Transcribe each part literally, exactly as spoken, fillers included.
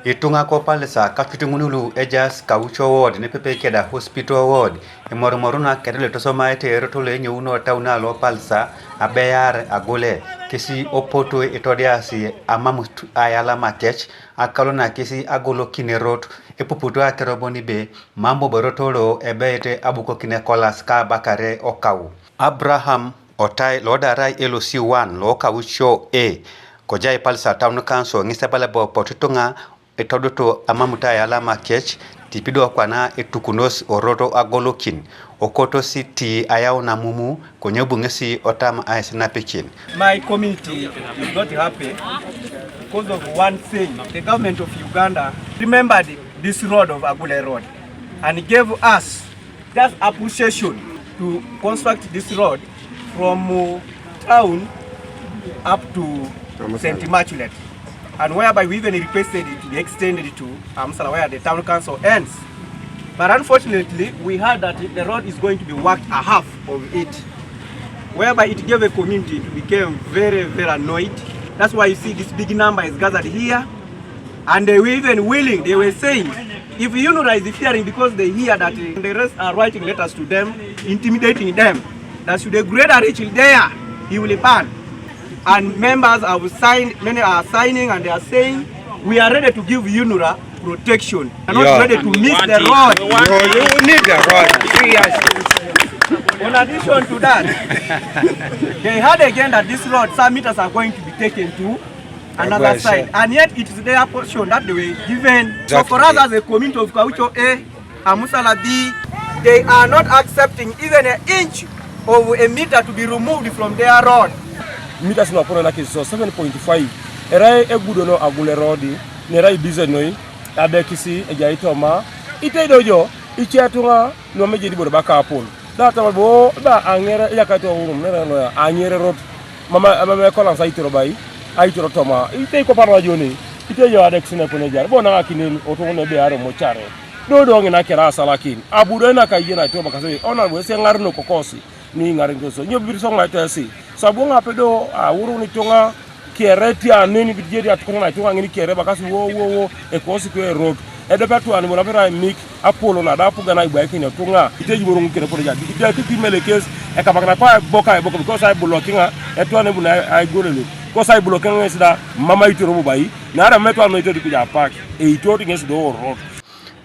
Ituŋa ko Pallisa kacuti ŋun lu ejaas Kawuco ward nepepe keda hospital ward, imorumoruna keda lu etosomaete erot lo enyouno taun alo Pallisa, abeyaar agule, kesi opotu itodiasi amamut ayalama kec, akalo na kesi agolokin erot, epuputu akero bon ebe, mam bobo erot lo ebeete abukokin ekolas ka abakare okau. Abraham Otai lo da arai L C one lo Kawuco A, kojai Pallisa Town Council, ŋes ebala ebe apotu ituŋa etodutu amamut ayalama kec, tipido kwana etukunos orot agolokin, okotosi ti ayau namumu, konye bu ŋesi otam aisinapikin. My community is not happy because of one thing. The government of Uganda remembered this road of Agule Road and gave us just appreciation to construct this road from, uh, town up to Saint Immaculate, and whereby we even requested it to be extended to Amusala, where the town council ends. But unfortunately, we heard that the road is going to be worked a half of it, whereby it gave a community to become very, very annoyed. That's why you see this big number is gathered here. And they were even willing, they were saying, if UNRA is fearing because they hear that, uh, the rest are writing letters to them, intimidating them, that should a grader reach there, he will ban. And members have signed, many are signing, and they are saying, we are ready to give UNRA protection. We are not ready to miss the road. You, you need the road. Seriously. In addition to that, they had again that this road, some meters are going to be taken to another side, and yet it is their portion that they were given. So for us as a community of Kawuco A, Amusala B, they are not accepting even an inch of a meter to be removed from their road. Meters na pona na kiso seven point five. Erai egudono Agule road, nerai bizenoi, adekisi ejai toma, itedojo, ichetunga, no meje di bodo bakapol. Da tama bo, da angere, ya kaito urum, nere no ya, angere road. Mama, mama kolan sa itoro bai, aitoro toma, ite ko parwa joni, ite jo adek sine pone jar, bona akinen, otunga ne be aro mochare. Do do ngina kera salakin, abudo na kaije na to bakase, ona bo se ngar no kokosi, ni ngar no so, nyo bir so ngai tesi. Sabu nga pedo, a uru ni tonga, kere ti anen bit jeri atukuna na ituŋa ŋin kere bakas wo, wo, wo, ekosi kwe erot. Edope atuan bo napera emik, apolo na da apuga na ibwaikin ituŋa. Ite jiboro ŋun kere pore jadi. Ite kiki melekes, ekabakina kwa eboka, eboka, because ai bulokiŋa, etuan ebu na ai golele. Because ai bulokiŋa ŋes da, mama itoro bobai, nara metuan no itoro kuja apak, eitot ŋes do orot.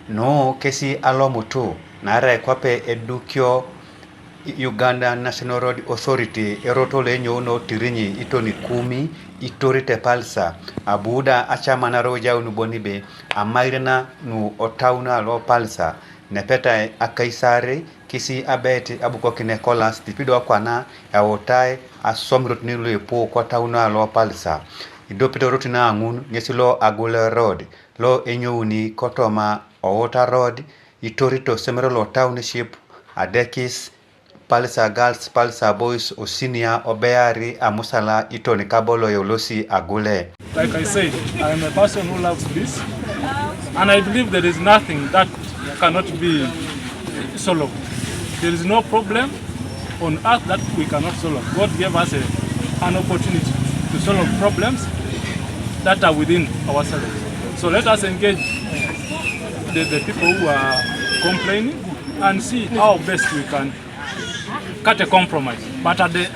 Nu kesi alomutu, nara kwape edukio, Uganda National Road Authority, erot lo enyouno tirinyi itoni kumi, itorite Pallisa, abu da acamanaro jaun bon ebe, amairena nu otauno alo Pallisa, nepetai akaisare, kesi abet abukokin ekolas, tipido kwana, eutai, asomirot ni lo epu kotauno alo Pallisa. Idopito rot na ŋun, ŋesi lo Agule Road, lo enyouni kotoma Outer Road, itorito semero lo township, adekis, Pallisa Girls, Pallisa Boys, o senior, obeari, Amusala, itoni kabolo yolosi Agule. Like I said, I am a person who loves peace, and I believe there is nothing that cannot be solved. There is no problem on earth that we cannot solve. God gave us a, an opportunity to solve problems that are within ourselves. So let us engage the, the people who are complaining and see how best we can cut a compromise. But at the,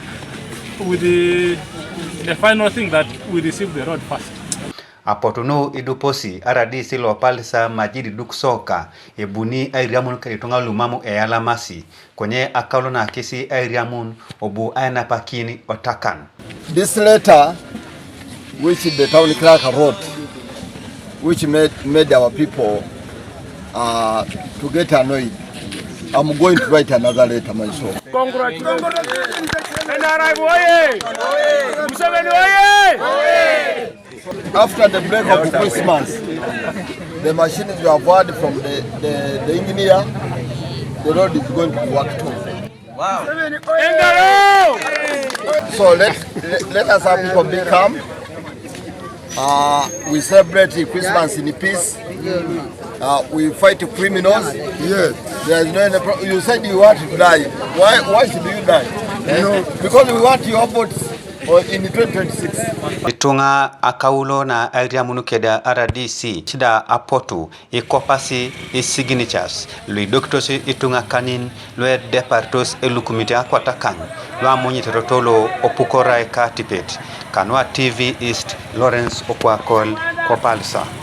with the, the final thing that we receive the road first. Apotu nu iduposi R D C lo Pallisa Majid Duk Soka ebuni airiamun kede ituŋa lu mam eyalamasi, konye akaulo na kesi airiamun obu ainapakin otakan. This letter which the town clerk wrote, which made, made our people, uh, to get annoyed, I'm going to write another letter myself. Congratulations. N R M oye! Museveni oye! After the break of Christmas, the machines we have heard from the, the, the engineer, the road is going to work too. Wow. Engalo! So let, let, let us have people be calm. Uh, we celebrate Christmas in peace. Uh, we fight criminals. Yes. There is no any pro-, you said you want to die. Why, why should you die? No. Because we want your votes. Ituŋa akaulo na airiamun keda R D C sida apotu ikopasi isignatures luidokitos ituŋa kanin luedeparitos elukumit akwatakan luamonyit erot lo opukorai katipet. Kanua T V East, Lawrence Okwakol, Kopalsa.